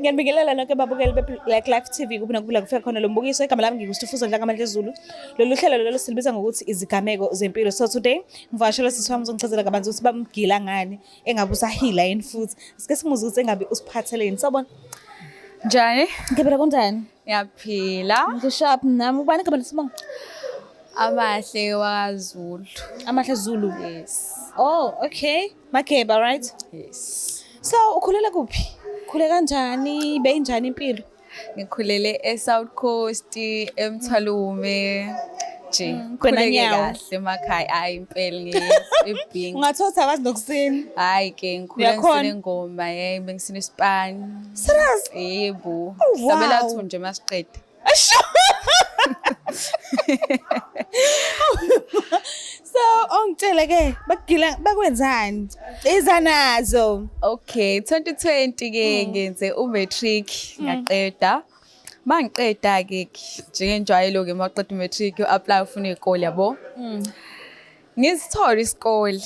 Ngiyanibingelela nonke babukeli be-Black Life TV kuphi nakuphi la kufika khona lo mbukiso. Igama lami nginguSifuzo Dlangamandla Zulu. Lolu hlelo lolu silibiza ngokuthi izigameko zempilo. So today ngivakashela sisi wami uzongichazela kabanzi ukuthi bamgila ngani engabe usahila yini futhi. Sike simuze ukuthi engabe usiphatheleni. Sawubona. Njani? Ngiphila kunjani? Ngiyaphila. Ngishap nami ubani igama lesibongo? Amahle wakwaZulu. Amahle Zulu. Yes. Oh, okay. Mageba, right? Yes. So ukhulele kuphi? Khule kanjani? Beyinjani impilo? Ngikhulele eSouth Coast, eMthwalume. Nje, Kwena khuleke nyawo. kahle emakhaya. Hayi impela ngi-ebhingi. Ungathothi abazi nokusina. Hayi ke ngikhule Uyakhona? ngisine ngoma, hey bengisine isipani. Serious? Yebo. Oh, wow. Hlabela thunje masiqede. So ongitshele ke bakugila bakwenzani? Iza nazo. Okay, 2020 ke ngenze umatric ngaqeda. Mangiqeda ke njengenjwayelo ke maqeda umatric u-apply ufuna izikole yabo. Ngisithola isikole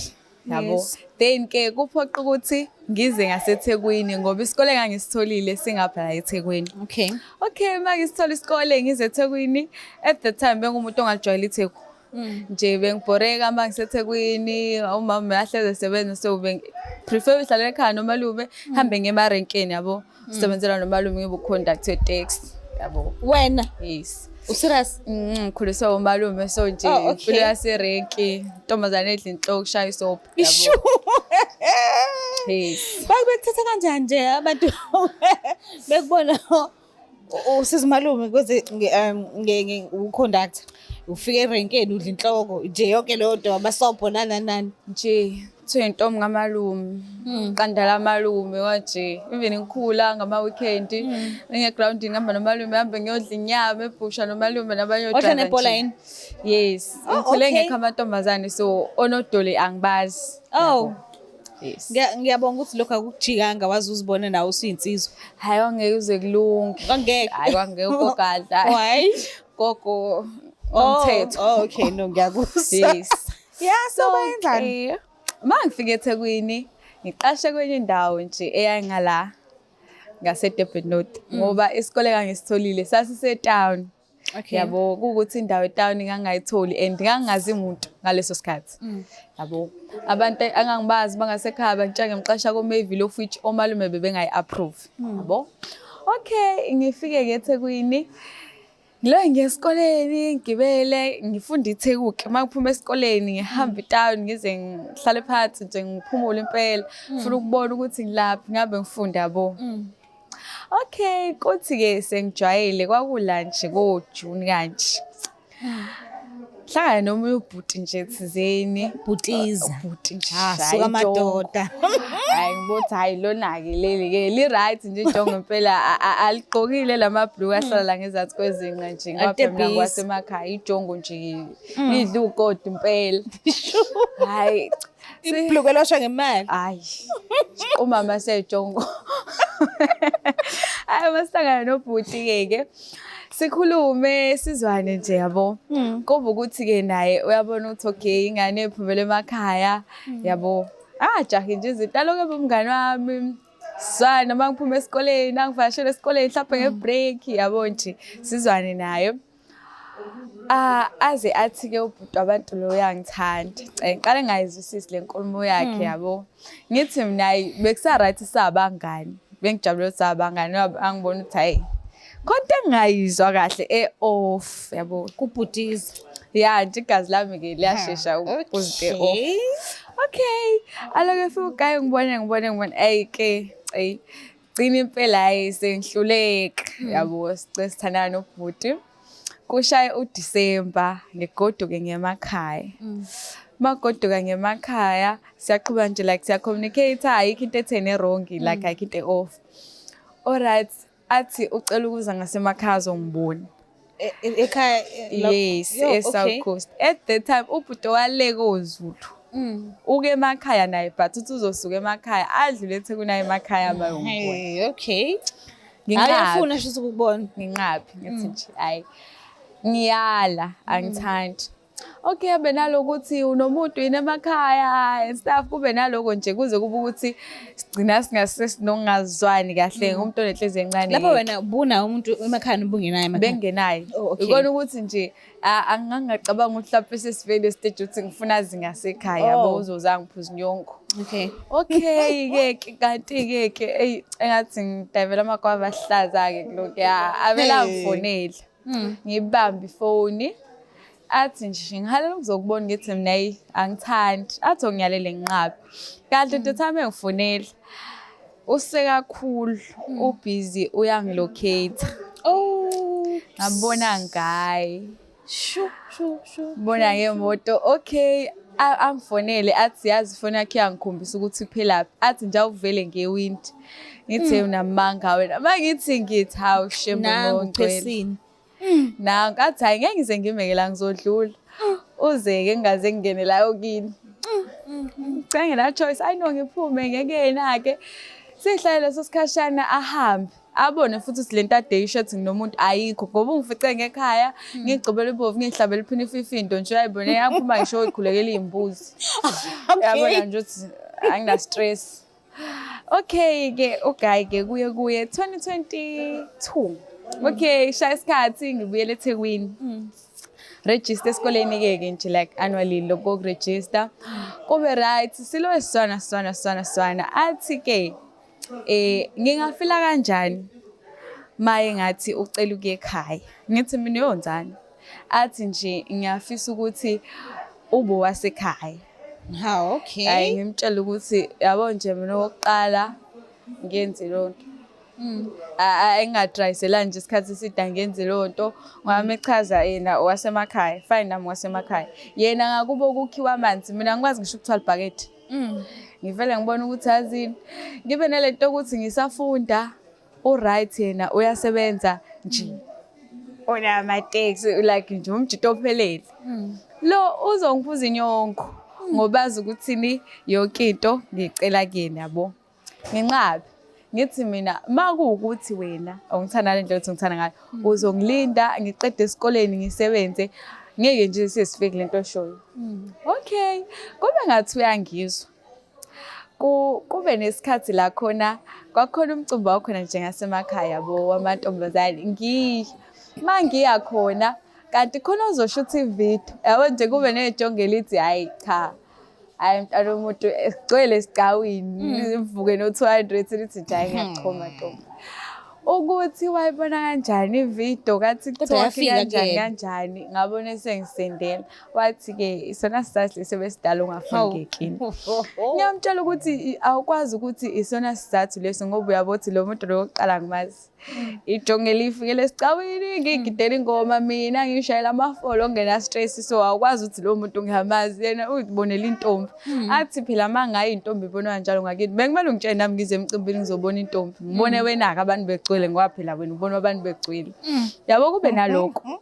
yabo. Yes. Then ke kuphoqa ukuthi ngize ngaseThekwini ngoba isikole engangisitholile singapha la eThekwini. Okay. Okay, mangisithola isikole ngize eThekwini at the time bengumuntu ongajwayele iTheku. Nje bengibhoreka uma ngiseThekwini, umama uyahleze esebenza so beng prefer uhlala ekhaya nomalume, hambe ngemarenkeni yabo. Sisebenzela nomalume ngibe uconduct we-taxi yabo. Wena Yes. userious? Ngikhuliswe umalume so nje Oh, okay. impilo yaserenki, intombazane edla inhloko shaya isobho Ishu. yabo. Yes. Bakubekuthatha kanjani nje abantu bekubona usiza umalume kuze uconduct ufike erenkeni udla inhloko nje yonke leyo nto amasobho nani nani. Nje kuthiwa intombi ngamalume, qanda lamalume kanje. Even ngikhula ngama weekend ngiye groundini ngihamba nomalume hambe ngiyodla inyama ebhusha nomalume nabanye Odla o-driver nebhola nje. yini? Yes. Oh, Ngikhule okay. ngekho amantombazane so onodoli angibazi. Oh. Yes. Ngiyabonga ukuthi lokho akukujikanga waze uzibone nawe usuyinsizwa. Hayi kwangeke uze kulunge. Kwangeke. Hayi kwangeke ugogadla. Why? Gogo Oh, umthetho. oh, okay, no ngiyakuzwa. Yes. Yeah, so bayenzani? Okay. Uma ngifika eThekwini, ngiqashe kwenye indawo nje eyayingala ngase-Durban North ngoba isikole engangisitholile sasise-town. Okay. Yabo, kuwukuthi indawo etown ngangayitholi and ngangingazi muntu ngaleso sikhathi. Yabo, abantu angangibazi bangasekhaya bangitshela ngimqasha ko-Mayville of which omalume bebengayi-approve. Yabo. Okay, ngifike-ke eThekwini. Ngiloke ngiya esikoleni ngigibele ngifunda iTheku-ke uma ngiphuma esikoleni ngihamba itown ngize ngihlale phansi nje ngiphumule impela ngifuna ukubona ukuthi ngilaphi ngabe ngifunda yabo. Okay, kuthi-ke sengijwayele kwakula nje ko-June kanje. Hlangana nomunye ubhuti nje thizeni. Bhutiza. Ubhuti nje. Ah, hhayi, suka ijongo. amadoda. Hayi ngibothi hayi lona-ke leli-ke li-right nje ijongo impela aligqokile la mabhuluku ahlala la ngezansi kwezinqa nje ngoba phela mina Atebhisi. ngwasemakhaya ijongo nje lidla ukodi impela. Hayi Ibhuluku elosha ngemali. hayi umama sejongo. Hayi masihlangana nobhuti-ke ke sikhulume sizwane nje yabo. Kuba ukuthi-ke naye uyabona ukuthi okay ingane ephumele emakhaya yabo. Angajahi nje izinto aloku ebe umngani wami. Sizwane noma ngiphuma esikoleni angivakashele esikoleni mhlawumbe nge-break yabo nje sizwane naye. Ah aze athi-ke ubhuti wabantu lo uyangithanda. Cha ngiqale ngayizwisisi le nkulumo yakhe yabo. Ngithi mina hayi bekusa-right sabangani. Bengijabule ukuthi sabangani ngoba angibona ukuthi hayi khona into engingayizwa kahle e-off yabo. Kubhutiza. Ya nje igazi lami-ke liyashesha ukuzinto e-off. Okay. Okay, aloku efika ugaye ngibone ngibone ngibone eyi ke eyi gcina impela hayi sengihluleka yabo sicela sithandana nobhuti. Kushaye uDisemba ngigoduke ngemakhaya. Magoduka ngemakhaya siyaqhubeka nje like siya-communicate ayikho into etheni e-wrong like ayikho into e-off. Alright, athi ucela ukuza ngasemakhaya azongibona. Ekhaya Yes, Yo, e-South okay. Coast. At the time ubhuti wale koZulu. Uke emakhaya naye but uthi uzosuka emakhaya adlule eThekwini aye emakhaya abayongibona. Hey, okay. Nginqabi. Ayafuna shuthi ukubona. Nginqabi ngithi nje hayi ngiyala angithandi. Okay, abe nalokuthi unomuntu yini emakhaya and stuff, kube naloko nje kuze kube ukuthi sigcina singasesingazwani kahle ngumuntu onenhliziyo encane. Lapho wena ubuna umuntu emakhaya noma ubungenaye emakhaya? Bengenaye. Oh, okay. Ikona ukuthi nje angangacabanga ukuthi mhlawumbe sesivele stage ukuthi ngifuna zingasekhaya yabo Oh. uzoza ngiphuza inyongo. Okay. Okay ke kanti ke ke eyi engathi ngidayivela amagwava ahlaza ke kulokhu ya avela Hey. angifonele. Ngibambe ifoni athi nje ngihalela ukuzokubona ngithi mina eyi angithandi athi ongiyalele nginqabe. Kanti the time engifonela usekakhulu ubhizi uyangilocate. Oh. Ngabona ngaye. Shu shu shu. Bona ngemoto okay angifonele athi yazi ifoni yakhe iyangikhombisa ukuthi kuphelaphi athi nje awuvele ngewindi ngithi unamanga wena mangithi ngithi hawu shembe Nangu ngongcwele phesini. nangu athi hayi ngeke ngize ngimeke la ngizodlula uze-ke ngingaze ngingene la kini cha ngena choice ayi no ngiphume ngekuyena-ke sihlale leso sikhashana ahambe abone futhi ukuthi lento ade isho ethi nginomuntu ayikho ngoba ungifice ngekhaya ngigcobela ibovu ngihlabela iphini ififindo nje uyayibona yaphuma ngisho ikhulekela iy'mbuzi uyabona nje ukuthi angina-stress. Okay ke uguy ke kuye kuye 2022. Okay, shaya isikhathi ngibuyele eThekwini. Register esikoleni ke ke nje like annually lokho register. Kube right silo siswana siswana siswana siswana athi ke ngingafila kanjani maye ngathi ucela ukuya ekhaya. Ngithi mina uyonzani? Athi nje ngiyafisa ukuthi ube wasekhaya. Ha, okay. Hayi ngimtshela ukuthi yabo nje mina okokuqala ngenze leyo nto. Engadrayiselani nje isikhathi eside angenzi leyo nto. Ngami echaza yena owasemakhaya, fine nami wasemakhaya. Yena ngakubo kukhiwa amanzi, mina angikwazi ngisho ukuthwala ibhakede. Ngivele ngibona ukuthi yazini, ngibe nalento yokuthi ngisafunda, u-right yena uyasebenza nje. Unamateksi like nje umjito ophelele. Lo uzongiphuza inyongo ngoba azi ukuthini yonke into ngicela kuyena yabo. Nginqabe ngithi mina makuwukuthi wena awungithanda ngale ndlela othi ngithanda ngayo uzongilinda ngiqede esikoleni ngisebenze ngeke nje sesifike lento oshoyo. Okay, kube ngathi uyangizwa. Kube nesikhathi la khona kwakhona umcimbi wakhona nje ngasemakhaya yabo wamantombazane mangiya khona kanti khona ozoshutha ividiyo yabo nje kube nejonge elithi hayi cha hayi mntana womuntu sigcwele esigcawini livuke no-200 lithi nje hayi ngiyachoma ntombi. Ukuthi wayibona kanjani ividiyo Kodwa ka-TikTok yafika kanjani kuyena. kanjani ngabona esengisendela wathi-ke isona sizathu lesi ebesidala ungafuni ngekini. Ngiyamtshela ukuthi awukwazi ukuthi isona sizathu leso ngoba uyabo ukuthi lo muntu lo wokuqala ngimazi. Ijonge lifikele esigcawini ngigidela ingoma mina ngishayela amafolo ongena stress so awukwazi ukuthi lo muntu ngiyamazi yena uyibonela intombi. Athi phela mangayi intombi ibonwa kanjalo ngakini. Bekumele ungitshele nami ngize emcimbini ngizobona intombi. Ngibone wena-ke abantu begcwele ngoba phela wena ubona abantu begcwele. Yabo kube nalokho.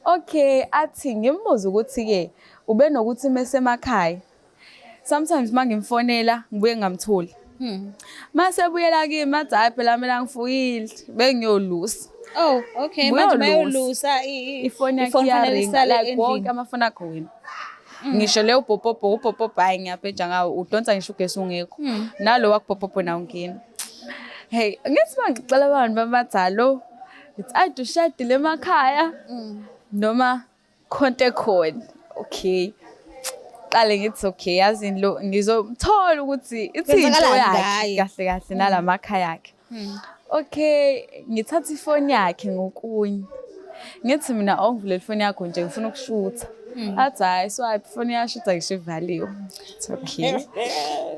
Okay, athi ngimbuze ukuthi-ke ube nokuthi mesemakhaya sometimes mangimfonela ngibuye ngingamtholi. Mase ebuyela kimi athi hayi phela mina ngifuyile bengiyolusa. Oh, okay. Manje Ngiyolusa. mayolusa Ifoni yakhe ifoni kufanele iyaringa isale like wonke endlini. amafoni akho wena. Ngisho leyo bhobhobho ubhobhobho hayi ngiyabheja ngawo udonsa ngisho ugesi ungekho. Nalo wakubhobhobho nawo ungena. Hey, ngithi mangicela abantu babadala it's either ushadile emakhaya noma khonto khona. Okay. Qale ngithi okay yazini lo ngizomthola ukuthi ithi into Kwenzakalani yakhe ngaye? kahle kahle nalamakhaya akhe. Okay, ngithatha ifoni yakhe ngokunye. Ngithi mina awungivulele ifoni yakho nje ngifuna ukushutha. Athi hayi swipe ifoni iyashutha ngisho ivaliwe. It's okay.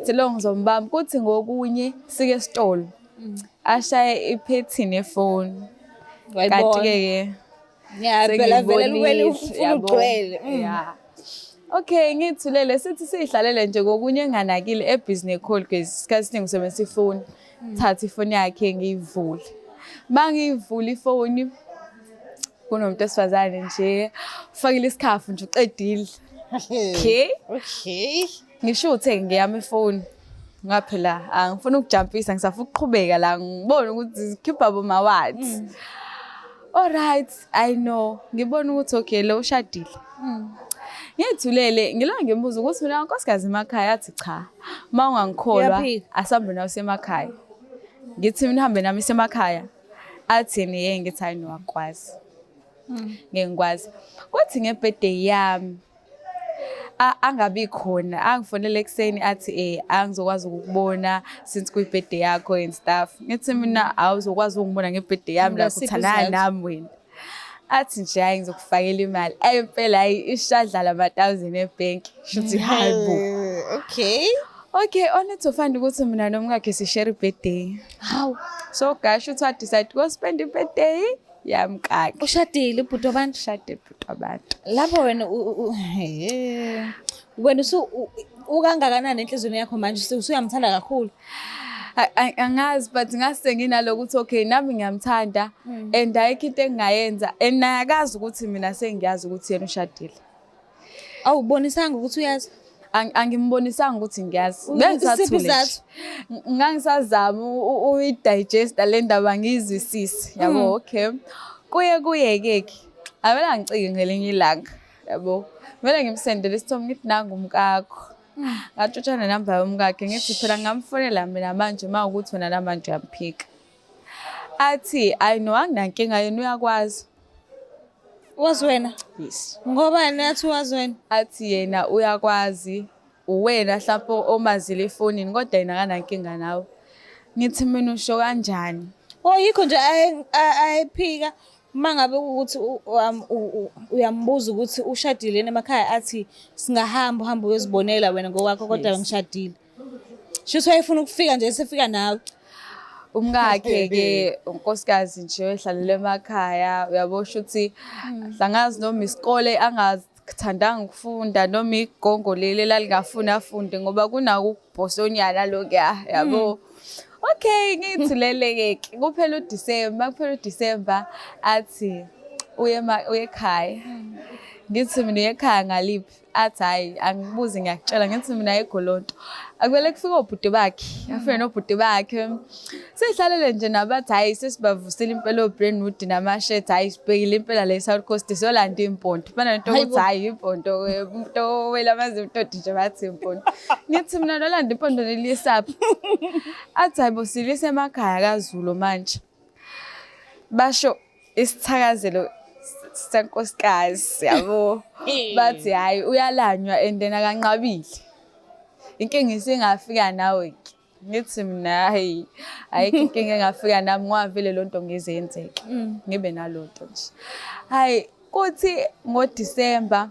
Thi lo ngizombamba kuthi ngokunye sike esitolo. Ashaye iphethini yefoni. Kanti Wayibona. ke ke Ya phela vele sengiyibonile, lubele ufuna yabo. ugcwele. Yeah. Okay, ngithulele sithi sihlalele nje kokunye enganakile ebhizi necall because isikhathi esiningi usebenzisa ifoni. Thatha ifoni yakhe ngiyivule. Mangiyivula ifoni kunomuntu wesifazane nje ufakile isikhafu nje uqedile. Okay. Okay. Ngishuthe ngeyami ifoni. Ngaphela angifuni ukujumpisa ngisafuna ukuqhubeka la ngibone ukuthi zikhipha bomawathi. Alright, I know. Ngibona ukuthi okay lo ushadile. Ngiyethulele ngila ngimbuza ukuthi mina nkosikazi emakhaya, athi cha, uma ungangikholwa Uyaphika. asambe nawe semakhaya. Ngithi mina uhambe nami semakhaya, athi yena yeye. Ngithi hayi no, akwazi, ngeke ngikwazi. Kwathi nge-birthday yami angabi khona, angifonele ekuseni athi angizokwazi ukukubona since kuyi-birthday yakho and stuff. Ngithi mina awuzokwazi ukungibona nge-birthday yami la, Ngasiphi uthandana isizathu? nami wena. Athi nje hayi, ngizokufakela imali. Ayi impela, hayi ishadlala ama-thousand ebhenki, shuthi hayi bo. Okay. Okay, only to find ukuthi mina nomkakhe sishare i-birthday. Hawu. So gosh, uthi wa-decide go spend i-birthday yamkakhe. Ushadile ubhuti wabantu? Ushade bhuti wabantu. Lapho wena wena ukangakanani enhliziyweni yakho manje? Usuyamthanda kakhulu? Angazi, but ngase nginalokuthi okay, nami ngiyamthanda and ayikho into engingayenza, and naye akazi ukuthi mina sengiyazi ukuthi yena ushadile. Awubonisanga ukuthi uyazi? Angimbonisanga ukuthi ngiyazi. Isiphi Bengisathule nje. isizathu? Ngangisazama uyi-digesta le ndaba, ngiyizwisise yabo. Okay, kuye kuye-ke ke avele angicike ngelinye ilanga yabo, kumele ngimsendele isithombe, ngithi nangu umkakho. Ngatshotshana nenamba yomkakhe, ngithi phela ngingamfonela mina manje uma ukuthi wena namanje uyamphika. Athi ayi no, anginankinga, yena uyakwazi. Wazi wena? Yes. Ngoba nathi wazi wena? Athi yena uyakwazi, uwena hlampe omazile efonini, kodwa yena akanankinga nawe. Ngithi mina usho kanjani? Oh, yikho nje ayephika uma ngabe ukuthi uyambuza ukuthi ushadile yena emakhaya, athi singahamba, uhambe uyozibonela wena ngokwakho, kodwa ngishadile. Shuthi wayefuna ukufika nje esefika nawe. Umkakhe-ke unkosikazi nje ohlalela emakhaya, uyabosho ukuthi angazi noma isikole angakuthandanga ukufunda noma igongo leli elalingafuni afunde, ngoba kunako ukubhosonyana lokuya yabo. Okay, ngiyithulele-ke ke. Kuphela uDisemba, kuphela uDisemba, athi uye ekhaya. Ngithi mina uye ekhaya ngaliphi? Athi hhayi, angibuzi, ngiyakutshela. Ngithi mina ayikho lonto. Akumele kufike obhuti bakhe, afike nobhuti bakhe. Sihlalele nje nabathi hhayi, sesibavusile impela o-Brentwood nama-shirt, hhayi sibhekile impela le South Coast siyolanda iy'mpondo. Fana nento yokuthi hhayi impondo, umuntu owela amazimtoti nje bathi impondo. Ngithi mina nolanda impondo neliyesaphi? Athi hayi bo, silise emakhaya kaZulu manje. Basho isithakazelo senkosikazi yabo. Bathi hhayi uyalanywa and then akanqabile. Inkinga isingafika nawe ke. Ngithi mina hayi, ayikho inkinga engafika nami ngoba vele loo nto ngeze yenzeke. Ngibe nalonto nje. Hayi kuthi ngoDisemba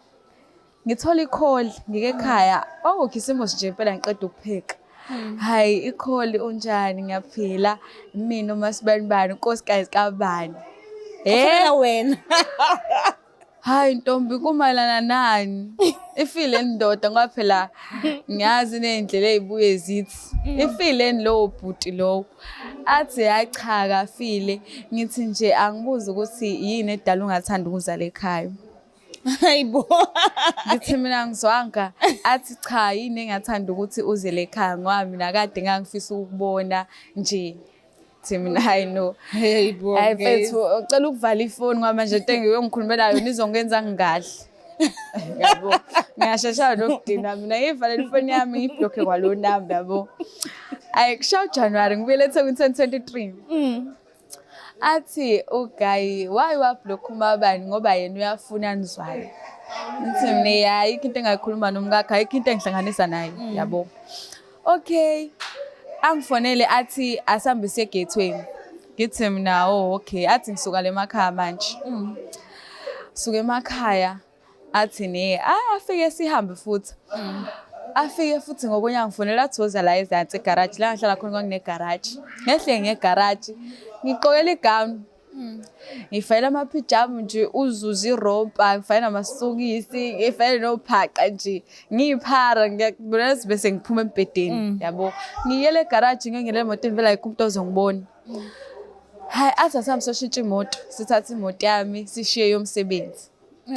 ngithola i-call ngike ekhaya, kwakukhisimusi nje impela, ngiqeda ukupheka. Hayi i-call, unjani? Ngiyaphila. Mina uMasibanibani, unkosikazi kabani. Ufonela wena? Hayi ntombi, kumayelana nani? Ifile ndoda, ngoba phela ngiyazi ney'ndlela ey'buye zithi. Ifile lowo bhuti lowo? Athi hayi cha, akafile. Ngithi nje angibuze ukuthi yini edala ungathanda ukuzala ekhaya. Hayibo. Ngithi mina ngizwanga. Athi cha, yini engathanda ukuthi uzele ekhaya, ngoba mina kade ngangifisa ukukubona nje. Thi mina hayi no. Hayibo. Hayi mfethu, ucela ukuvala ifoni ngoba manje into engiyongikhulumela yona izongenza ngingadli. Yabo. Ngiyashesha nokudinwa mina, ngiyivalele ifoni yami, ngiyi-blocke kwalo namba yabo. Ayi kushaw January ngibuyele eThekwini 2023. Athi u-guy why wa-block umabani, ngoba yena uyafuna nizwane. Ngithi mina ayikho into engayikhuluma nomkakhe, ayikho into engihlanganisa naye yabo. Okay. Angifonele athi asambe siye gateway. Ngithi mina oh okay, athi ngisuka le emakhaya manje. Suka emakhaya, athi ne afike sihambe futhi. Afike futhi ngokunye angifonela athi woza la ezansi egarage, la ngihlala khona kwakune garage. Ngehle ngegarage ngiqokela igown. Ngifayela amaphijama nje, uzuze irompa, ngifayela namasokisi, ngifayele nophaqa nje. Ngiyiphara ngiyakubona bese ngiphuma embhedeni yabo. Ngiyele egarage, ngingene emotweni, vele ayikho umuntu ozongibona. Hayi athi asihambe soshintsha imoto, sithathe imoto yami sishiye yomsebenzi.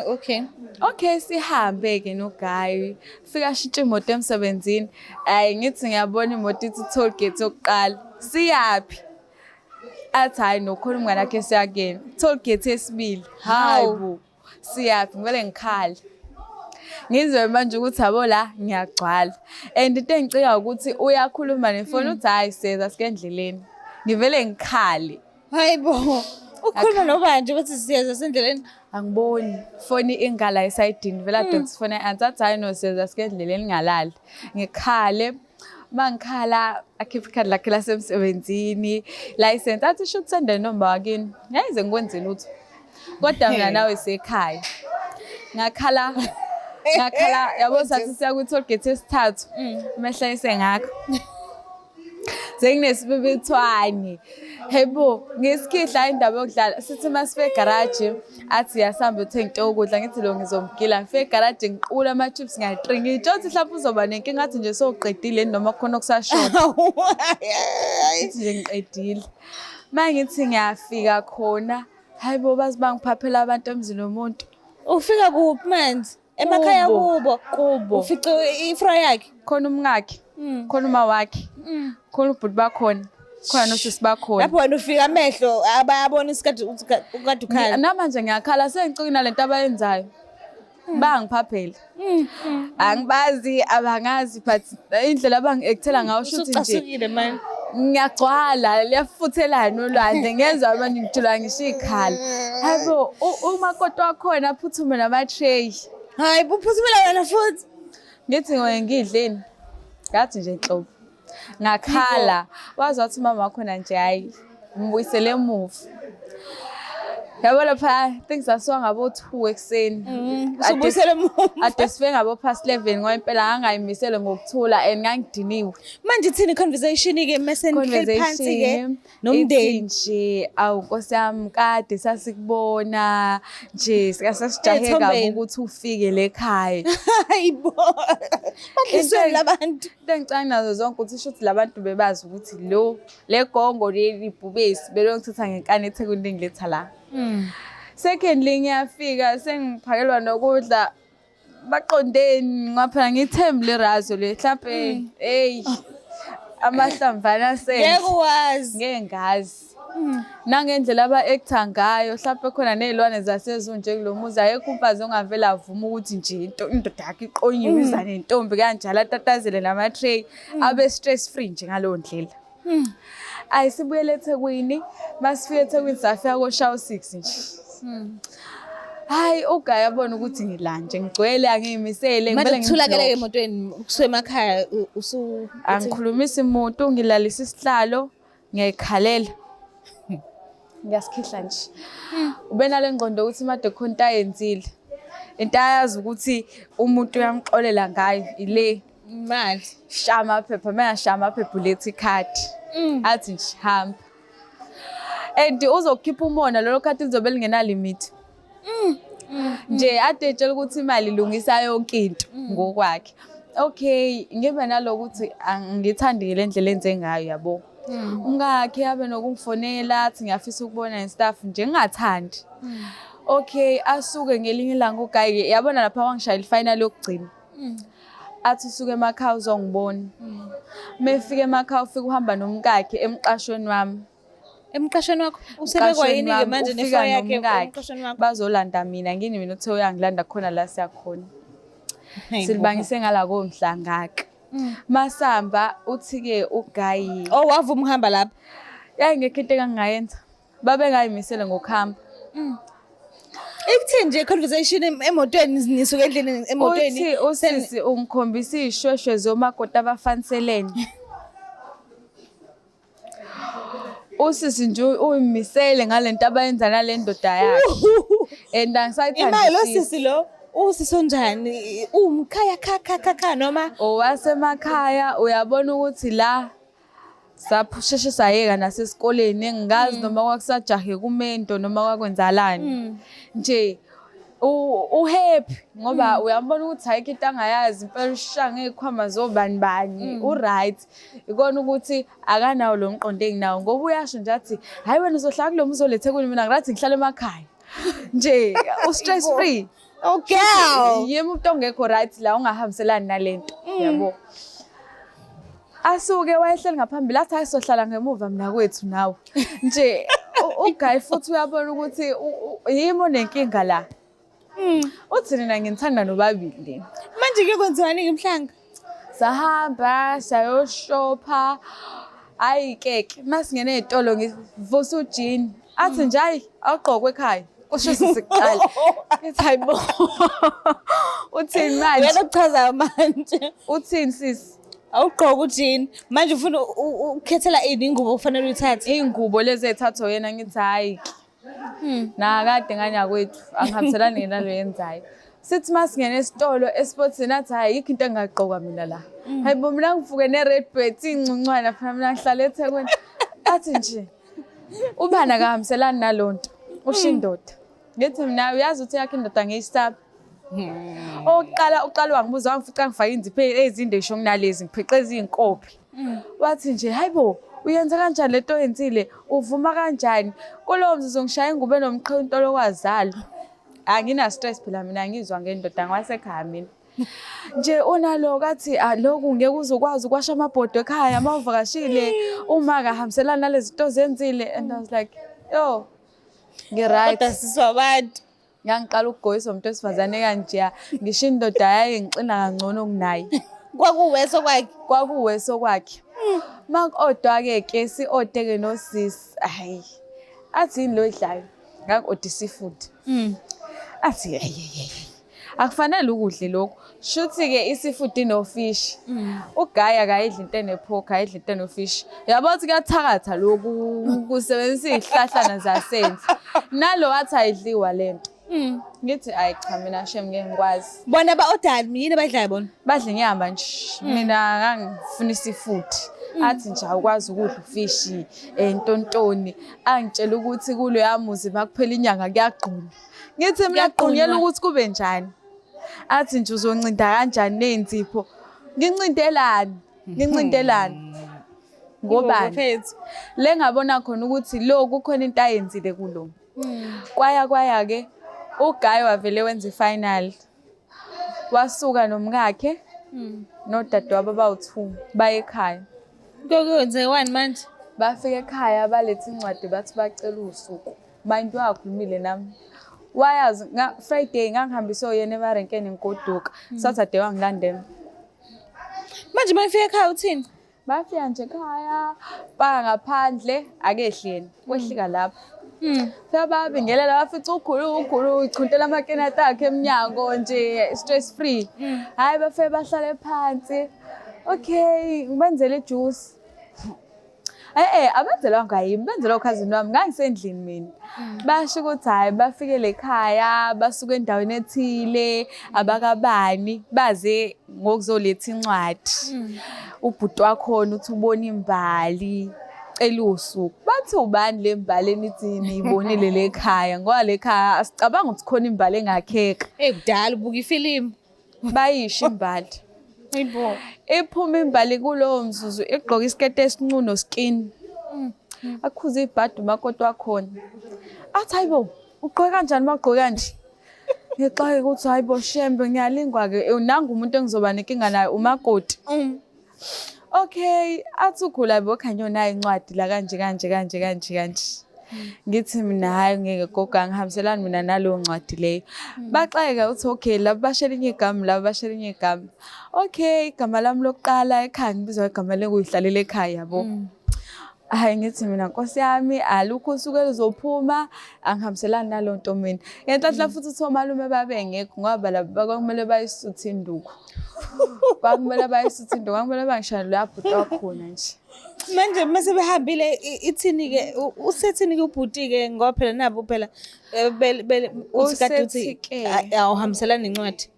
Okay. Okay, sihambe-ke no-guy. Fika ashintshe imoto emsebenzini. Hhayi ngithi ngiyabona imoto ithi toll gate yokuqala. Siyaphi? Athi hhayi nokhona umngane wakhe siyakuyena. Toll gate yesibili. Hayi bo. Siyaphi? Ngivele ngikhale. Ngizwe manje ukuthi yabo la ngiyagcwala. And into engicika ukuthi uyakhuluma nefoni uthi hayi seza sike endleleni. Ngivele ngikhale. Hayi bo. Ukhuluma nobani nje ukuthi siyeza sendleleni? Angiboni. Foni ingala esayidini vele adonsa ifoni athi athi hayi no siyeza sike endleleni ngalali. Ngikhale. Mangikhala akhiphe ikhadi lakhe lasemsebenzini, license athi sho ukuthi noma wakini. Ngiyayize ngikwenze lutho. Kodwa mina nawe sekhaya. Ngakhala ngakhala yabo sathi siya kwi-toll gate yesithathu. Mehla esengakho. Senginesibibithwane. Hey bo, ngisikhihla indaba yokudlala. Sithi uma sifika egaraji athi yasihamba uthenga into yokudla ngithi lo ngizomgila. Ngifike egaraji ngiqula ama-chips ngiyatri. Ngitsho ukuthi mhlawumbe uzoba nenkinga athi nje sowuqedile noma kukhona okusashoda. Ngithi nje ngiqedile. Uma ngithi ngiyafika khona, hayi bo baze bangiphaphela abantu emzini womuntu. Ufika kuphi manje? Emakhaya Kubo. kubo. Kubo. Ufice ifra yakhe. Khona umngakhe, khona uma wakhe, khona ubhuti bakhona, khona nosisi bakhona. Lapho wena ufika amehlo abayabona isikhathi ukuthi ukade ukhala. Namanje ngiyakhala sengicika nalento abayenzayo. Bangiphaphela. Angibazi abangazi but indlela abangi-actela ngayo shuthi nje Usucasukile manje. ngiyagcwala liyafuthelana olwandle ngenzwa manje ngijula ngisho ikhala. Hayibo umakoti wakhona aphuthume nama-tray. Hayi buphuthumela wena futhi. Ngithi ngoye ngidleni. Ngathi nje nhlobo. Ngakhala. Waze wathi umama wakhona nje hayi ngibuyisele emuva. Yabo lapha I think sasuka ngabo 2 ekuseni. Usubuyisele emuva. Ade sifike ngabo past 11 ngoba impela ngangayimisele ngokuthula and ngangidiniwe. Manje ithini conversation ke mase nihleli phansi ke Conversation nomndeni. ithi nje awu Nkosi yami kade sasikubona nje sasijahe kabi Ey'thombeni. ukuthi ufike le khaya. Hayibo. Badlisweni labantu. Into engicabanga nazo zonke ukuthi shuthi labantu bebazi ukuthi lo le gongo leli bhubesi belongithatha ngenkani eThekwini lingiletha la. Secondly ngiyafika sengiphakelwa nokudla baqondeni ngoba phela ngithembe le razo le mhlampe hey amahlamvana Ngeke asendle wazi. ngeke ngazi. Nangendlela aba-actor ngayo mhlampe khona ney'lwane zasezulu nje kulo muzi ayekho umfazi ongavele avume ukuthi nje indoda yakhe iqonyiwe iza nentombi kanjalo atatazele nama-tray abe stress free nje ngaleyo ndlela. Ayi sibuyele eThekwini, masifika eThekwini safika koshawu 6 nje. Hayi uGayi abona ukuthi ngila nje ngigcwele angiyimisele Manje ngivele kuthulakele ngiblock. emotweni kusuke emakhaya usu Angikhulumisi muntu ngilalisa isihlalo ngiyayikhalela. Ngiyasikhihla nje. Ube nale ngqondo ukuthi made khona into ayenzile. Into ayazi ukuthi umuntu uyamxolela ngayo ile imali. shaya amaphepha mengashaya amaphepha uletha ikhadi. Athi nje hamba. And uzokhipha umona lelo khadi lizobe lingenalimit. Nje ade etshela ukuthi imali ilungisa yonke into ngokwakhe. Okay, ngibe nalokuthi angithandi le ndlela enze ngayo yabo. Umkakhe abe nokungifonela athi ngiyafisa ukubona and stuff nje ngingathandi. Okay, asuke ngelinye ilanga uGayi yabona lapha wangishayela ifinal yokugcina. Athi usuke emakhaya uzongibona. Mefika emakhaya ufika uhamba nomkakhe emqashweni wami. Emqashweni wakho usebekwa Emqashweni yini ke wami, manje ufika nefo yakhe nomkakhe. emqashweni wakho? Bazolanda mina ngini mina uthe uyangilanda khona la siyakhona. Silibangise ngala komhlangaka. Masamba uthi ke uGayi Oh wavuma ukuhamba lapha. yayingekho into engangayenza. Babengayimisele ngokuhamba. Ikuthini nje conversation emotweni nisuke endlini emotweni. Uthi usisi ungikhombisa iy'shweshwe zomakoti abafaniselene. Usisi nje uyimisele ngalento abayenza nale ndoda yakhe. And Imali lo angisayithandisisi. sisi lo usisi onjani? Umkhaya kha kha kha kha noma Owasemakhaya uyabona ukuthi la saphushishe sayeka nasesikoleni engingazi noma kwakusajahe kumendo noma kwakwenzalani. Nje uhappy ngoba uyabona ukuthi ayikho into angayazi impela ushaya ngey'khwama zobani bani u-right. Ikona ukuthi akanawo lo mqondo enginawo ngoba uyasho nje athi hhayi wena uzohlala kulo muzi olethe kuni mina ngirathi ngihlala emakhaya. Nje u-stress free. Oh girl. Yimi umuntu ongekho right la ungahambiselani nalento yabo. Asuke wayehleli ngaphambili athi hayi sohlala ngemuva mina kwethu nawe. Nje uGuy futhi uyabona ukuthi yimi onenkinga la. Uthi nina nginithanda nobabili nina. Manje ke kwenziwani ke mhlanga? Sahamba sayoshopha. Hayi keke, masingena ey'tolo ngivusa ujini. Athi nje hayi awugqokwe ekhaya. Kusho sisi kuqala. Ngithi hayi bo. Uthini manje? Uyena okuchazayo manje. Uthini sisi? Awugqoke ujini. Manje ufuna ukukhethela ini ingubo okufanele uyithathe? Iy'ngubo lezi ey'thathwa uyena ngithi hhayi. Nakade nganyakwethu angihambiselani nalo yenzayo. Sithi masingena esitolo esipothini athi hhayi ayikho into engingayigqoka mina la. Hayi bo mina ngivuke ne-red bet iy'ncuncwana phela mina ngihlala eThekwini. Athi nje ubani akahambiselani nalo nto usho indoda. Ngithi mina uyazi ukuthi yakho indoda ngiyisaba. Okokuqala uqala wangibuza wangifica ngifake inzipho ezinde ngisho kunalezi ngipheqeza iy'nkophe. Wathi nje hayi bo uyenza kanjani lento oyenzile uvuma kanjani kulowo mzuzu ngishaya ingubo enomqhinto lokwazalo. Angina stress phela mina ngizwa ngendoda ngwasekhaya mina. Nje unaloko athi ah, lokhu ngeke uze ukwazi ukwasha amabhodo ekhaya uma uvakashile uma akahambiselani nalezi zinto ozenzile and I was like yo ngi-right. Kodwa sisi wabantu. Ngangiqala ukugoyiswa umuntu wesifazane kanjeya ngisho indoda yayingixina kangcono kunaye. Kwakuweso kwakhe. Kwakuweso kwakhe. Maku-odwa-ke ke si-ode-ke nosisi hhayi athi yini lo oyidlayo ngangi-oda i-seafood. Athi hhayi hhayi hhayi akufanele ukudle lokhu. Shuthi-ke i-seafood inofishi. Ugayi akayidli into enephokho ayidli into enofishi. Uyabo ukuthi kuyathakatha lokhu kusebenzisa iy'hlahlana zasendle. Nalo wathi ayidliwa le nto. Ngithi ayi cha mina shem ngeke ngikwazi. Bona ba-odani yini abayidlayo bona? Badla inyama nje. Mina ngangifuna i-seafood. Athi nje awukwazi ukudla ufishi ntontoni. Angitshela ukuthi kuloya muzi makuphela inyanga kuyagqunywa. Ngithi mina kugqunyelwa ukuthi kube njani. Athi nje uzoncinda kanjani ney'nzipho. Ngincindelani? Ngincindelani? Ngobani? Le ngabona khona ukuthi lo kukhona into ayenzile kulo. Kwaya kwaya-ke uGuy wavele wenza i-final. Wasuka nomkakhe nodadewabo abawu-2 baye ekhaya. Kuyokwenzekani manje? Bafika ekhaya baletha incwadi bathi bacela usuku. Mind wakhulumile nami. Wayazi Friday ngangihambise oyena emarenkeni ngigoduka. Saturday wangilandela. Manje uma ifika ekhaya uthini? Bafika nje ekhaya, baya ngaphandle, akehli yena, wehlika lapho. Fika babingelela bafica ukhulu ukhulu uchuntela amakenati akhe emnyango nje stress free. Hhayi bafike bahlale phansi. Okay, ngibenzele ijuice. Eh abenzelwanga yimi, benzelwa ukhazini wami, ngangisendlini mina. Basho ukuthi hhayi bafikele ekhaya, basuka endaweni ethile, abakabani, baze ngokuzoletha incwadi. Ubhuti wakhona uthi ubona imbali, cela usuku. Bathi ubani le mbali enithi niyibonile le khaya ngoba le khaya asicabanga ukuthi khona imbali engakheka. Eyi kudala ubuka ifilimu. Bayisho imbali. Hayibo. Iphuma imbali kulowo mzuzu igqoke isiketi esincuno skin. Akhuze ibhadi umakoti wakhona. Athi hayibo, ugqoke kanjani uma ugqoke kanje? Ngixake ukuthi hayibo shembe ngiyalingwa-ke nangu umuntu engizoba nenkinga naye umakoti. Okay, athi ukhula bo khanyo nayo incwadi la kanje kanje kanje kanje kanje. Ngithi mina hayi ngeke gogo angihambiselani mina naleyo ncwadi leyo. Baxaka uthi okay laba basho elinye igama laba basho elinye igama. Okay, igama lami lokuqala ekhaya ngibizwa igama lenguyihlalela ekhaya yabo. Hayi ngithi mina nkosi yami alukho usuku elizophuma angihambiselani naleyo nto mina. Ngenhlanhla futhi uthi omalume babengekho ngoba laba kwakumele bayisuthe induku. Kwakumele bayisuthe induku, kwakumele bangishayele loya bhuti wakhona nje. Manje mase behambile ithini-ke usethini-ke ubhuti-ke ngoba phela nabo phela uthi kade uthi Usethi-ke. awuhambiselani nencwadi.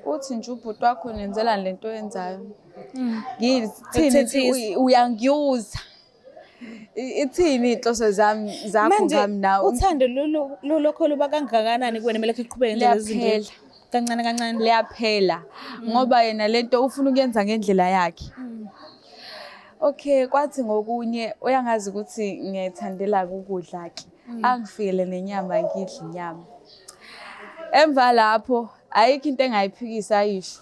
Uthi nje ubhuti wakho nenzelani lento oyenzayo. Ngithini Ekuthethisa. uyangiyuza. Ithini iy'nhloso zami zakho Manje ngami nawe? uthando lolokho luba kangakanani kuwena kumele kuqhubeke nje lezi zinto? Liyaphela. Kancane kancane. Liyaphela ngoba yena lento ufuna ukuyenza ngendlela yakhe. Okay, kwathi ngokunye uyangazi ukuthi ngiyayithandela ukudla ke. Angifikele nenyama ngidle inyama. Emva lapho ayikho into engayiphikisa ayisho.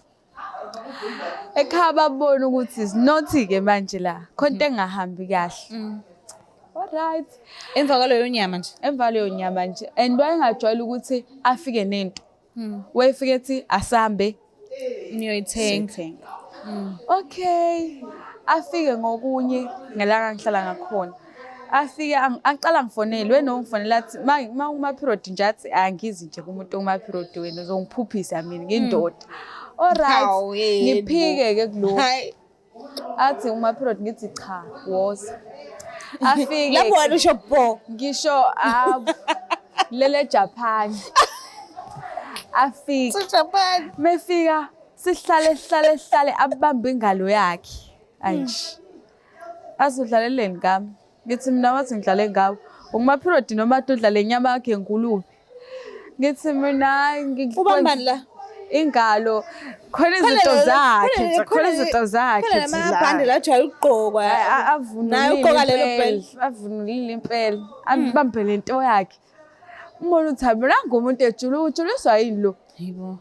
Ekhaya babona ukuthi isinothi-ke manje la, khona into engahambi kahle. Alright. Emva kwaleyo nyama nje. Emva leyo nyama nje and wayengajwayele ukuthi afike nento. Wayefike ethi asambe Niyoyithenga. siyithenga. Okay. Afike ngokunye ngelanga ngihlala ngakhona. Afike aqala ngifonele wena ungifonela athi ma uma period nje athi angizi nje kumuntu uma period wena uzongiphuphisa mina ngindoda. Alright. Hawu, yebo. Ngiphike ke kuloko. Hayi. Athi uma period ngithi cha woza. Afike Lapho wena usho bo. ngisho lele Japan. Afike Japan. mefika sihlale sihlale sihlale abambe ingalo yakhe anje azodlaleleni ngami ngithi mina wathi ngidlale ngawe unguma-period noma ade udlale inyama yakhe ngulube ngithi mina hhayi, Ubambani la? Ingalo khona izinto zakhe nje, khona izinto zakhe Khona nje la. lamabhande la ajwayele ukugqokwa. Naye Avunulile ugqoka lelo impela, bhele. avunulile impela abambe lento yakhe umbona ukuthi hayi mina ngumuntu ejula ujuliswa yini lo. Yebo.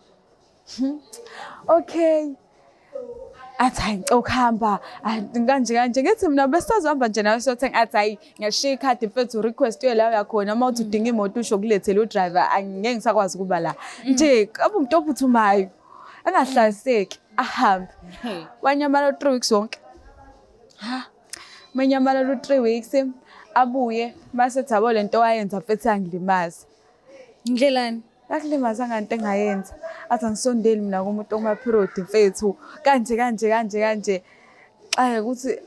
Okay, athi hayi ngicela ukuhamba kanje kanje ngithi mina besisazohamba nje nawe siyothenga athi hayi ngiyashiya ikhadi mfethu request uye la uyakhona uma uthi udinga imoto usho kulethele udriver angeke ngisakwazi ukuba la nje abe umuntu ophuthumayo angahlaliseki ahambe wanyamalala 3 weeks wonke. Manyamalala u-3 weeks abuye mase ethi yabo lento wayenza mfethu yangilimaza. Ndlelani? Yakulimaza ngento engayenza. Athi angisondeli mina kumuntu oma-period mfethu kanje kanje kanje kanje. Xake ukuthi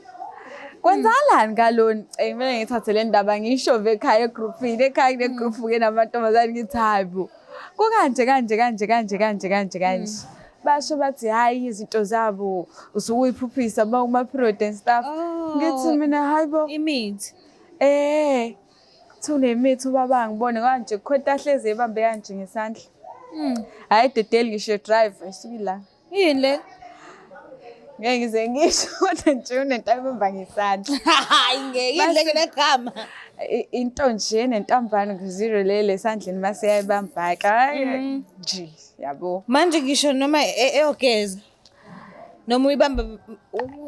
kwenzakalani ngalona? Kumele ngithathe le ndaba ngiyishove ekhaya egrupini, ekhaya kunegruphu-ke namantombazane ngithi hayi bo. Kukanje kanje kanje kanje kanje kanje kanje. Basho bathi hayi izinto zabo usuke uyiphuphisa uma kuma-period and stuff. Ngithi mina hayi bo. Imithi. Kuthi unemithi ubaba ngibone kanje kukhona ahlezi ebambe kanje ngesandla. Hayi dedeli ngisho drive isuke la. Yini le? Ngeke ngize ngisho kodwa nje unento ayibamba ngesandla. Hayi ngeke yini le negama. Into nje nentambane ngiziro lele esandleni mase yayibamba ke nje yabo. Manje ngisho noma eyogeza. Noma uyibamba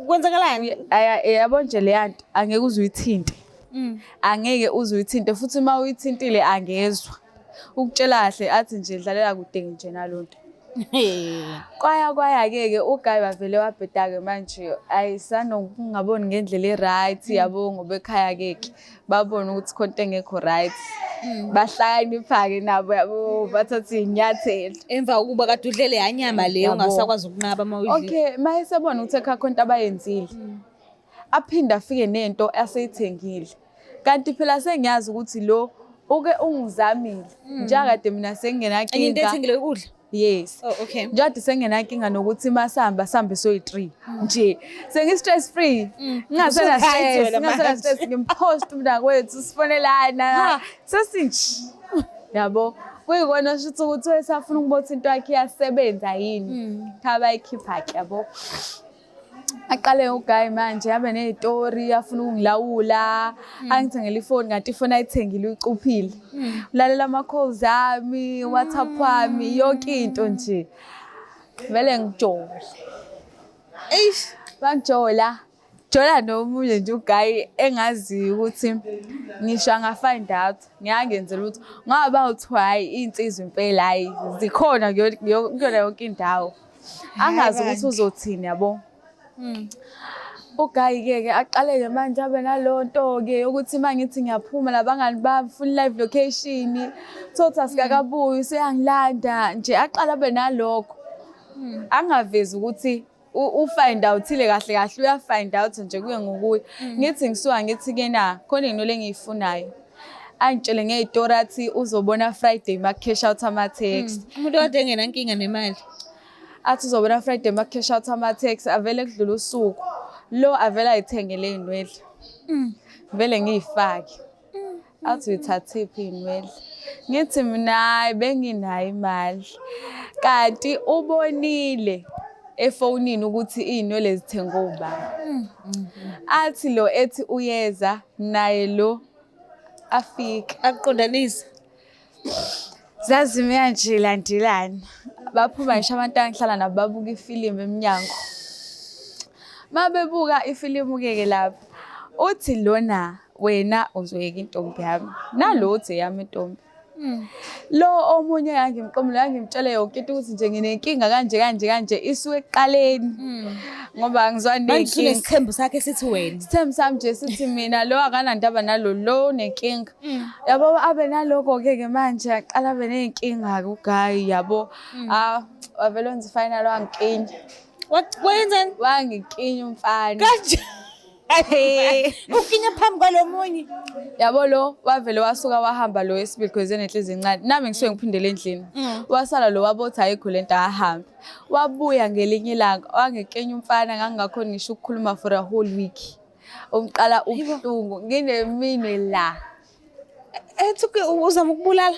kwenzakalani? Aya yabo nje le yanto angeke uze uyithinte. Angeke uze uyithinte futhi uma uyithintile angezwa. Ukutshela kahle athi nje dlalela kude nje nalonto. Kwaya kwaya-ke ke uGuy wavele wabheda-ke manje ayisanokungaboni ngendlela e-right yabo ngoba ekhaya-ke ke babona ukuthi khona into engekho right. Bahlakanipha-ke nabo yabo bathatha iy'nyathelo. Emva kokuba kade udlele yanyama leyo Yabo. ungasakwazi ukunqaba uma uyidlile. Okay, uma esebona ukuthi ekhaya khona into abayenzile aphinde afike nento aseyithengile. Kanti phela sengiyazi ukuthi lo uke ungizamile njenga kade mina Enye into sengingenankinga. ethengile ukudla. Yes. Oh okay. Njengoba senginenkinga nokuthi masihamba sihambe soyi-3 nje sengi-stress free ngingasena Usu-right stress wena ngingasena manje. stress ngimpost umntakwethu sifonelana Ha. sesinje yabo kuyikona shuthi ukuthi wesafuna ukubona ukuthi into yakhe iyasebenza yini cha bayikhipha-ke yabo. Aqale uGuy manje abe ney'tori afuna ukungilawula angithengele ifoni kanti ifoni ayithengile uyicuphile. Ulalela ama-calls ami, WhatsApp wami, yonke into nje. Vele ngijole. Eish. Bangijola. Jola nomunye nje uGuy engaziyo ukuthi ngisho anga-find out ngeke lutho ngoba uthiwa hhayi iy'nsizwa impela hhayi zikhona kuyona yonke indawo. Angazi ukuthi uzothini yabo. UGuy-ke ke aqale-ke manje abe naleyo nto-ke yokuthi uma ngithi ngiyaphuma nabangani bami funa i-live location, tholukuthi asikakabuyi useyangilanda nje aqale abe nalokho. Angavezi ukuthi u-find out-ile kahle kahle uya-find out nje kuye ngokuya. Ngithi ngisuka ngithi kena khona iy'nwele engiyifunayo. Angitshele ngey'tori athi uzobona Friday uma-cash out ama-taxi. Umuntu kade engenankinga nemali. Athi uzobona Friday uma-cash out ama-taxi avele kudlule usuku. Lo avele ay'thengele iy'nwele. Vele ngiy'fake. Athi uyithathephi iy'nwele? Ngithi mina hhayi benginayo imali. Kanti ubonile efonini ukuthi iy'nwele zithengwe ubani. Athi lo ethi uyeza naye lo afike. Akuqondanise. Zazime kanje landelana. Baphuma ngisho abantu engihlala nabo babuka ifilimu emnyango. Mabebuka ifilimu-ke ke lapha, uthi lona wena uzoyeka intombi yami, nalo uthi eyami intombi. Lo omunye yangimqomile, yangimtshele yonke into ukuthi nje nginenkinga kanje kanje kanje, isuke ekuqaleni ngoba angizwani Manje nenkinga. usunesithembu sakhe sithi wena. Isithembu sami nje sithi mina lo akanandaba nalo, lo unenkinga. Yabo, abe naloko-ke ke manje aqala abe ney'nkinga-ke ugayi, yabo. Ah, wavele wenza i-final wangikinya. Wenzani? Wangikinya umfana. Kanje. Ukinya phambi kwalomunye. Yabo, lo wavele wasuka wahamba lo wesibili because enenhliziyo encane. Nami ngisuke ngiphindele endlini. Wasala lo wabothi ayikho lento, ahambe. Wabuya ngelinye ilanga wangikinya umfana, ngangingakhoni ngisho ukukhuluma for a whole week. Umqala ubuhlungu, ngineminwe la. Ethi uzama ukubulala.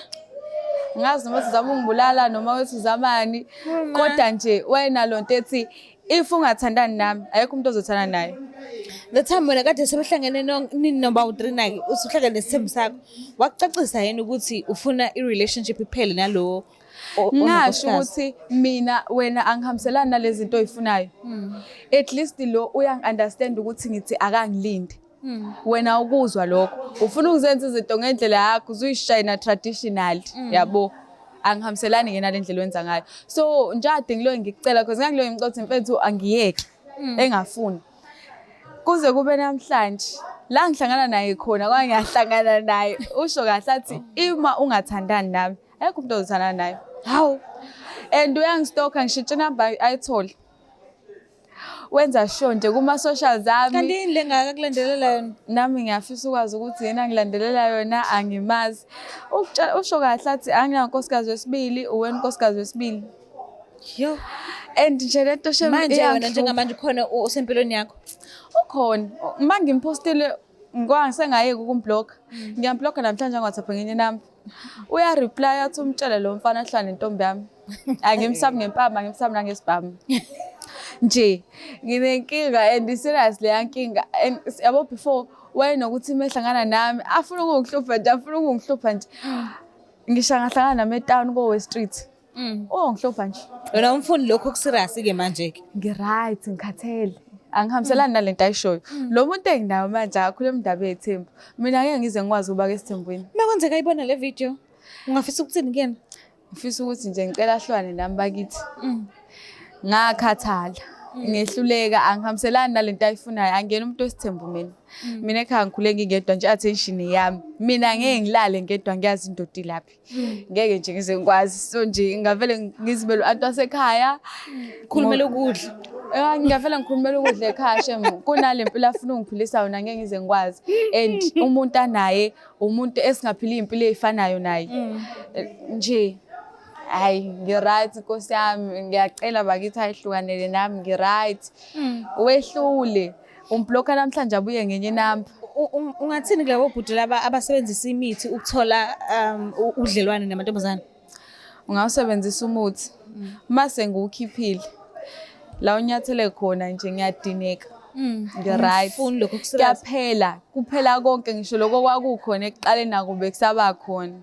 Ngazi noma uzama ungibulala noma wethi uzamani, kodwa nje wena lo nto ethi if ungathandani nami ayekho umuntu ozothandana naye. The time wena kade sebehlangene nini noma u-3 nake usuhlangene nesithembu sakho. Wakucacisa yini ukuthi ufuna i-relationship iphele nalo Ngasho ononkosikazi? Ukuthi mina wena angihambiselani nalezi zinto oyifunayo. At least lo uyangi-understand ukuthi ngithi akangilindi. Wena ukuzwa lokho ufuna ukuzenza izinto ngendlela yakho, uzuyishayina traditional, yabo. Angihambiselani ke nale ndlela wenza ngayo, so njade ngiloyo ngikucela because ngangiloyo ngicotha mfethu angiyeki, engafuni kuze kube namhlanje la ngihlangana naye khona. Kwa ngiyahlangana naye, usho kahle athi ima ungathandani nami ayekho umuntu ozothandana naye. Hawu. And uyangi-stalka, ngishintshe inamba ayithole, wenza sure nje kuma-socials ami. Kanti yini le ngaka kulandelela yona? Nami ngiyafisa ukwazi ukuthi yena angilandelela yona, angimazi. Usho kahle athi anginankosikazi wesibili, uwena unkosikazi wesibili. Yo. And nje lento shem Manje wena iyangihlupha. njengamanje khona osempilweni yakho? Ukhona. Uma ngimphostile sengayeki ukum-blocka, ngiyam-blocka namhlanje angi-WhatsApp ngenye inamba, uya-reply athi umtshele lo mfana ahlala nentombi yami. Angimsabi ngempama, angimsabi nangesibhamu. Nje nginenkinga and serious leya nkinga. And yabo, before wayenokuthi uma ehlangana nami afuna ukungihlupha nje, afuna ukungihlupha nje. Ngisho angahlangana nami etawuni ko-West Street, ungihlupha nje. Wena umfuni lokho oku-serious-ke manje-ke? Ngi-right, ngikhathele, angihambiselani nalento ayishoyo. Lo muntu enginayo manje akakhuluma indaba yethembu, mina angeke ngize ngikwazi ukuba esithembwini. Uma kwenzeka ayibona le video, ungafisa ukuthini kuyena? Ngifisa ukuthi nje ngicela ahlukane nami bakithi. Ngakhathala, ngehluleka, angihambiselani nalento ayifunayo. Angiyena umuntu wesithembu mina. Mina ekhaya ngikhule ngingedwa nje, attention yami. Mina ngeke ngilale ngedwa, ngiyazi indoda ilaphi, ngeke nje ngize ngikwazi. So nje ngavele ngizibele u-anti wasekhaya. Khulumela ukudla. Ngingavele ngikhulumela ukudla ekhaya shem, kunale mpilo afuna ungiphilisa yona, ngeke ngize ngikwazi. And umuntu anaye umuntu esingaphili iy'mpilo ey'fanayo naye. Nje hayi, ngi-right nkosi yami. Ngiyacela bakithi ayihlukanele nami, ngi-right. Wehlule um-blocka namhlanje abuye ngenye inamba. Ungathini kulabo bhuti laba abasebenzisa imithi ukuthola ubudlelwane namantombazane? Ungawusebenzisa umuthi, mase ngiwukhiphile la unyathele khona nje, ngiyadineka, ngi-right. Ungifuni lokho oku-serious. Kuyaphela, kuphela konke, ngisho lokho kwakukhona ekuqaleni nakube kusaba khona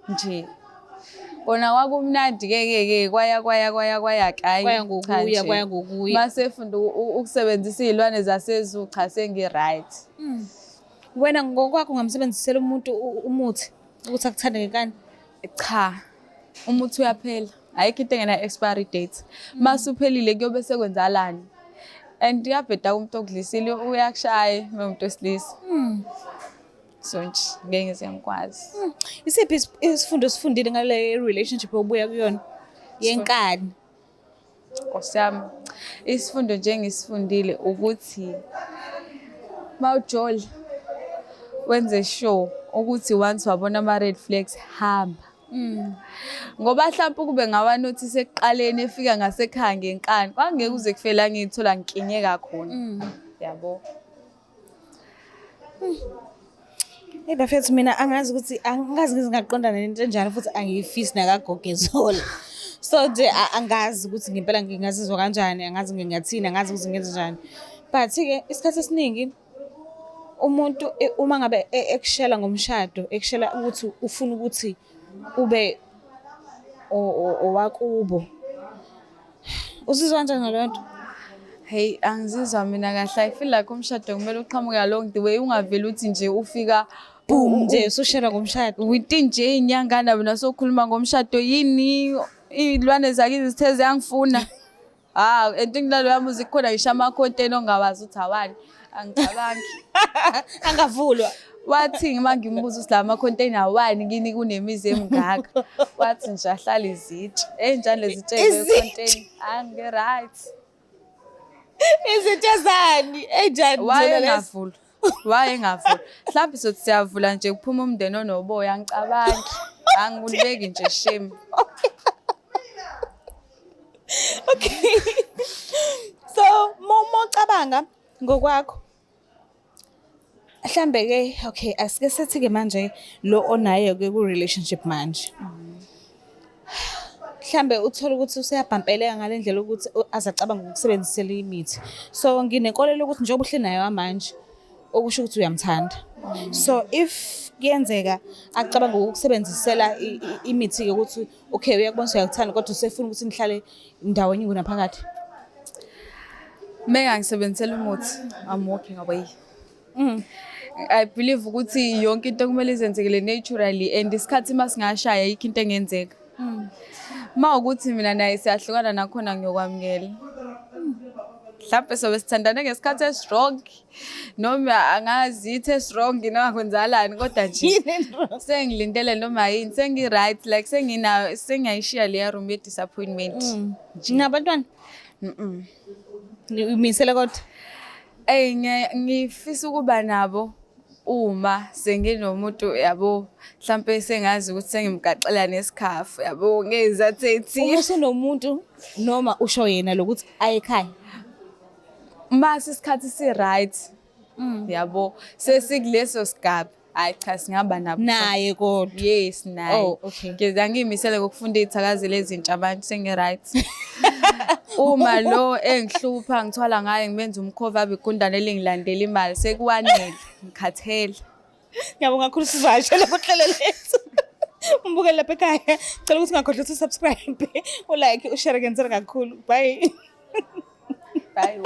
nje. Kona kwakumnandi ke ke ke, kwaya kwaya kwaya kwaya, hayi. Kwaya Cha ngokuya, nje. kwaya ngokuya. Mase funda ukusebenzisa iy'lwane zase-zoo, cha, sengi-right. Wena ngokwakho ungamsebenzisela umuntu umuthi ukuthi akuthande ngenkani? Cha, umuthi uyaphela, ayikho into engena expiry date. Mase uphelile kuyobe sekwenzalani? And uyabheda umuntu okudlisile, uyakushaya uma umuntu wesilisa. So nje ngeke ngize ngikwazi. Isiphi isifundo osifundile ngale relationship obuya kuyona yenkani? Nkosi yami, isifundo nje engisifundile ukuthi mawujola wenze sure ukuthi once wabona ama-red flags, hamba, ngoba mhlawumpe kube ngawa-notice ekuqaleni efika ngasekhaya ngenkani, kwangeke kuze kufike la ngiyithola ngikinyeka khona, yabo. Hey bafethu, mina angazi ukuthi angazi ngize ngaqondana nento enjalo, futhi angiyifisi nakagogezola. So nje angazi ukuthi ngempela ngingazizwa kanjani, angazi ngingathini, angazi ukuthi ngenze njani. But-ke isikhathi esiningi umuntu uma ngabe ekushela ngomshado, ekushela ukuthi ufuna ukuthi ube owakubo. Uzizwa kanjani ngaleyo nto? Hey, angizizwa mina kahle. I feel like umshado kumele uqhamuke along the way, ungaveli uthi nje ufika. Boom nje usushela ngomshado. Within nje iy'nyangana wena sokhuluma ngomshado, yini iy'lwane zakithi zithe ziyangifuna. Ah, and kunaloya muzi kukhona ngisho amakhonteni ongawazi ukuthi awani. Angicabangi. Angavulwa. Wathi uma ngimbuza ukuthi la makhonteyina awani kini kunemizi emingaka. Wathi nje ahlala izitsha. Enjani lezi tshe Izitsha. khonteyina? Angi-right. Izinto zani? Enjani zona lezi? Wayengavula. Wayengavula. Mhlawumbe sothi siyavula nje kuphuma umndeni onoboya, angicabangi. Angibulibeki nje shame. Okay. So, mo cabanga ngokwakho. Mhlambe ke, okay, asike sethi ke manje lo onaye ke ku relationship manje. Mhlambe uthola ukuthi useyabhampeleka ngale ndlela ukuthi azacabanga ukusebenzisela imithi. So nginenkolelo ukuthi njengoba uhleli naye manje, okusho ukuthi uyamthanda. So if kuyenzeka acabanga ukusebenzisela imithi ke ukuthi okay, uyakubona ukuthi uyakuthanda kodwa usefuna ukuthi nihlale ndawonye ngunaphakade. Mengangisebenzisela umuthi, I'm walking away. I believe ukuthi yonke into kumele izenzekele naturally and isikhathi masingashaya ayikho into engenzeka. Ma ukuthi mina naye siyahlukana nakhona ngiyokwamukela. Mhlampe sobe sithandane ngesikhathi esi-wrong noma angazi yithi esi-wrong noma kwenzalani, kodwa nje sengilindele noma yini, sengi-right, like senginayo, sengiyayishiya leya room ye-disappointment. Nabantwana? Umisele kodwa. Eyi, ngifisa ukuba nabo uma senginomuntu, yabo, mhlampe sengazi ukuthi sengimgaxela nesikhafu, yabo, ngezathu ey'thile. Uma usunomuntu noma usho yena lokuthi aye ekhaya. Mase isikhathi si-right, yabo, sesikuleso sigaba, hhayi cha, singaba nabo. Naye kodwa. Yes, naye. Oh, okay. Ngize angiyimisele ngokufunda iy'thakazelo ezintsha manje, sengi-right. Uma lo engihlupha ngithwala ngaye ngimenza umkhova abe igundane elingilandela imali, sekuwanele, ngikhathele. Ngiyabonga kakhulu sivakashele kuhlelo lethu. Umbukeli lapha ekhaya. Cela ukuthi ungakhohlwa ukuthi subscribe, u-like, u-share ngenzela kakhulu. Bye. Bye.